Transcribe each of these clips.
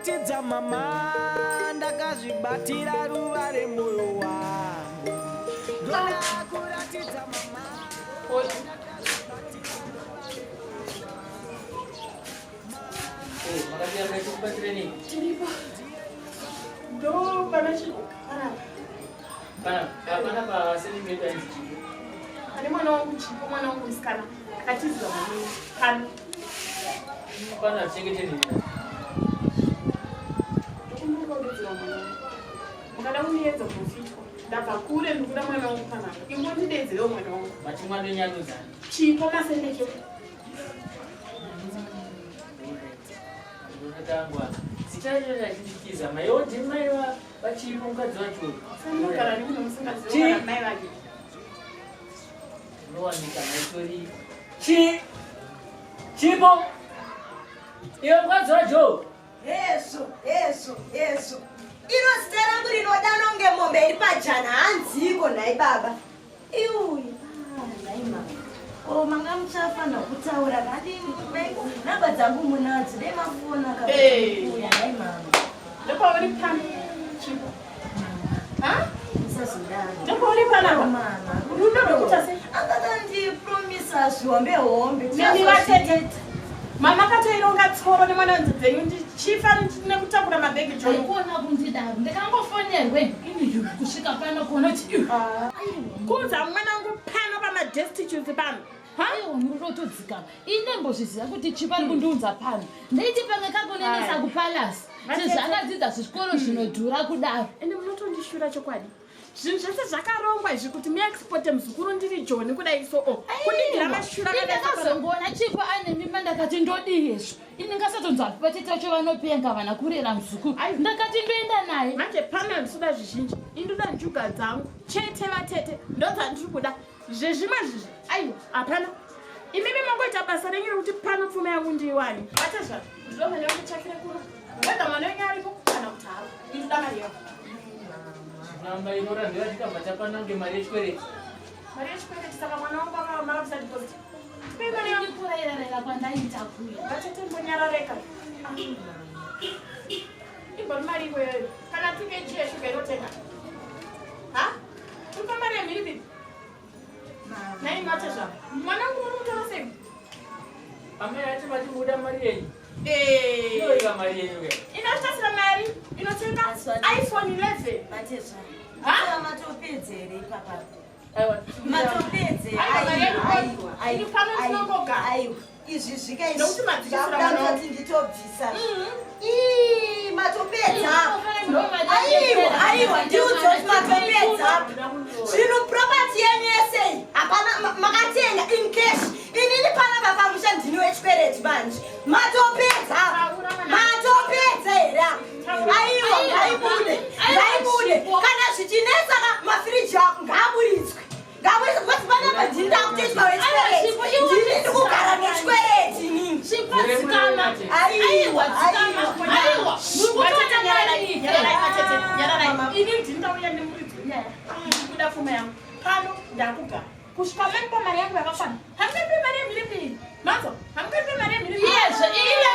kuratidza mama ndakazvibatira ruva remoyo wangu. Ndoda kuratidza mama. Tiripo. Ndo pana chipo. Pana pana pa sending ainzi chipo. Pane mwana wangu Chipo, mwana wangu musikana akatizwa mwana pano. Pana chengete nini? Ndokumbuka kudedzera mwana wangu. Mukada kundiedza kunofitwa. Ndabva kure ndikuda mwana wangu panapa. Ingondidedzerewo mwana wangu. Mati mwana wenyu anonzi ani? Chipo Masendeke. Ndinotangwa. Zita racho rachindikiza mai odi mai vachipo mukadzi wacho. Sanogara nemunhu musingazivi kana mai vake. Unowanika maitori. Chi Chipo. Iwe mukadzi wacho. Hezvo, hezvo, hezvo. Iro zita rangu rinodanwa kunge mombe iri pajana hanziiko nhai baba. Iuyi, ah, nhai mama. Ko manga muchafanira kutaura kadi namba dzangu munadzo dai mafona kakuuya nhai mama. Ndopauri pano Chipo. Ha? Musazodaro. Ndopauri panapa. Mama. Rudo rwekuita sei? Akakandipromisa zvihombe hombe. Nemi vatete. Mama katoironga tsoro nemwana wenzi dzenyu ndichifa nekutakura mabhegi John. Haikona kundidaro ndikangofonerwe ini kusvika pano kuona kuti Kuudza mwana wangu pano pamadestitutes pano. Aiwa murotodzikama ini ndaimbozviziva kuti chipo ari kundiunza pano ndaiti pamwe kakunenesa kupalasi sezvo akadzidza zvikoro zvinodhura kudaro. Ende munotondishura chokwadi. Zvinhu zvese zvakarongwa izvi kuti muexporte muzukuru ndiri Joni kudai so o kundigira mashura Ini ndakazongoona Chipo ane mimba ndakati ndodii hezvo ini ngasatonzwa vatete vacho vanopenga vana kurera muzukuru ndakati ndoenda naye. Manje pano handisuda zvizhinji ini ndoda njuga dzangu chete vatete ndodzandiri kuda zvezvimwe zvizvi aiwa hapana imimi mangoita basa renyu rekuti pano pfuma yangu ndiiwane vatezvara ndinoda mari yangu tsvakire kuno whether mwana wenyu aripo kana kuti hapo ini ndoda mari yangu. Namba inoramba tikabva tapanange mari yechikwereti. Mari yechikwereti saka mwana wangu makabvisa deposit. Tipei mari yangu. Kurayira kwandaita kuya. Vatete mbonyarareka. Imbori mari iyoyo. Kana 2 kg yeshuga inotenga. Ha? Upa mari yemhiripiri. Nai mate zvako. Mwana wangu muri mutora sei? Amai acho vati muda mari yenyu. Eh. Inoiva mari yenyu ke. Inotasira mari inotenga iPhone 11. Mate zvako. Ha? Matopedza here ipapa? Aiwa. Matopedza. Aiwa, mari yedu Aiwa, aiwa. Ini pano ndinongoga. Aiwa. Izvi zvika izvi. Nokuti madzikisira Zvakuda mwana wangu. kutoti nditobvisa. Ii, matopedza. Aiwa, aiwa, ndiudze kuti matopedza. Zvinhu property yenyu yese iyi hapana makatenga in cash. Inini panapa pamusha ndini wechikwereti manje. Matopedza. Matopedza here? Aiwa, ngaibude. Ngaibude. Kana zvichinetsa ka mafiriji ako ngaaburitswe. Ngaaburitswe because panapa ndini ndakutoitwa wechikwereti. Ndini ndikugara nechikwereti inini. Chipo dzikama. Aiwa, Dzikama. aiwa. Aiwa. Muri kutora mari iyi. Nyararai vatete, nyararai. Ini ndini ndauya nemuridzi wenyaya. Ndikuda pfuma yangu. Pano ndakugara. Kusvika manipa mari yangu yakakwana. Hamungapi mari yemhiripiri. Manzo, hamungapi mari yemhiripiri. Iyezve ive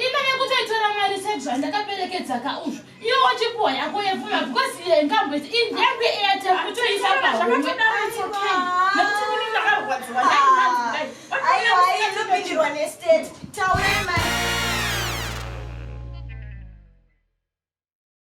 ive yekutoitora mari sezvandakaperekedza kauzvo iwe wachipuwa yako yepfuma because iye ngamboiti iyi ndiyangu yeairtel kutoisa pahomwe. Zvakatodaro it's okay. Nekuti ini ndakarwadziwa. Dai manzi dai. Aiwa, inopindirwa nestate. Taurai mai.